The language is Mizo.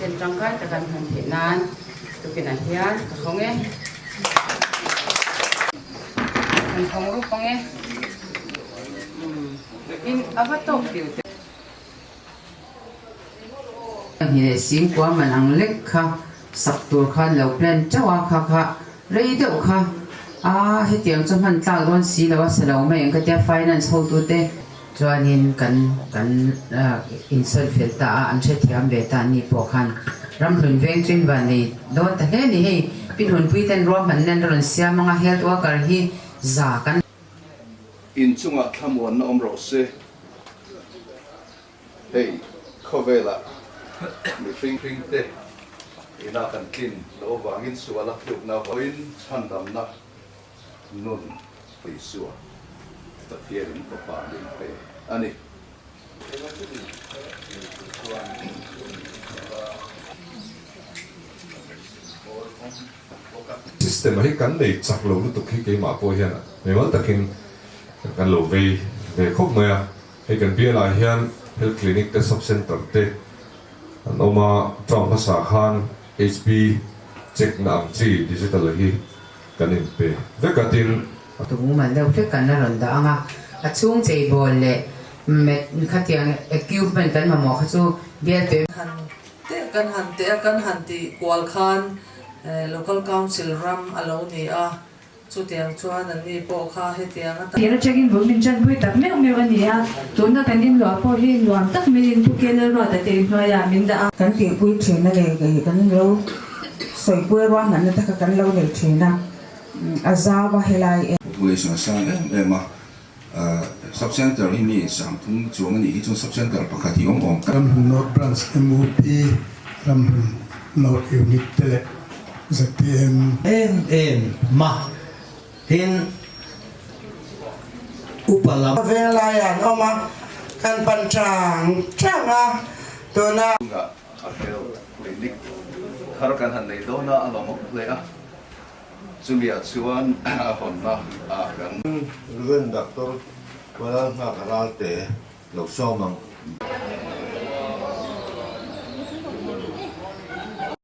Chen tangkai tak an hman theih nan tukinah hian ka hawng e. Kan hawng rup ang e. In a va tawk tiu te. Hnih leh singkua man ang lek kha sak tur khan lo plan teuh a, kha kha rei deuh kha a hetiang chu hman tlak dawn si lo a sa lo mai ang ka tia finance hotute Chuanin kan kan insawi fel ta a, an hrethiam ve ta ni pawh khan Ramhlun veng chu in van nei dawn ta hle ni. Hei Pinhunpui ten ruahmanna an rawn siam anga health worker hi za kan. Inchungah thlamuanna awm rawh se. Hei khawvelah mihring te ina kan tlin loh avangin suala tlukna vawiin chhandamna Nun Isua Pathianin Fapa min pe a ni. System a hi kan nei chak lo lutuk hi keimah pawh hian mimal takin kan lo vei ve khawp mai a. Hei kan bialah hian Health Clinic te Sub Center te an awm a, term hmasa khan HB check na ang chi digital a hi kan in pe vek a tin. Tumumal deuh hlek kan la rawn dah ang a, a chhung cheibawl leh met khatiang equipment kan mamawh kha chu bial tui. Han teh kan han teh a, kan han tih kual khan Local Council ram a lo ni a, Chutiang chuan an ni pawh kha hetiang a. Tir atangin bul min tanpui tak meuh meuh a ni a, tuna kan inluah pawh hi nuam tak maiin Pu Kelelruata te inhnuaiah min dah a. Kan tihpui thin a ni, kan lo sawipui ruahmanna te kha kan lo nei thin a, a zau a helai. Population a sang em em a, Sub Centre hi mi 30 chuang a nih hi chuan Sub Centre pakhat hi awm awm. Ramhlun North Branch MUP, Ramhlun North Unit te leh zpm. Em em ma tin upa lam. Veng laiah an awm a, kan pan chang chang a, tuna. Tunah a health clinic thar kan han nei dawn a, a lawmawm hle a. Chumi-ah chuan a hawnna ah kan. Ruben Doctor Kuala Nghak Ralte lo sawm ang.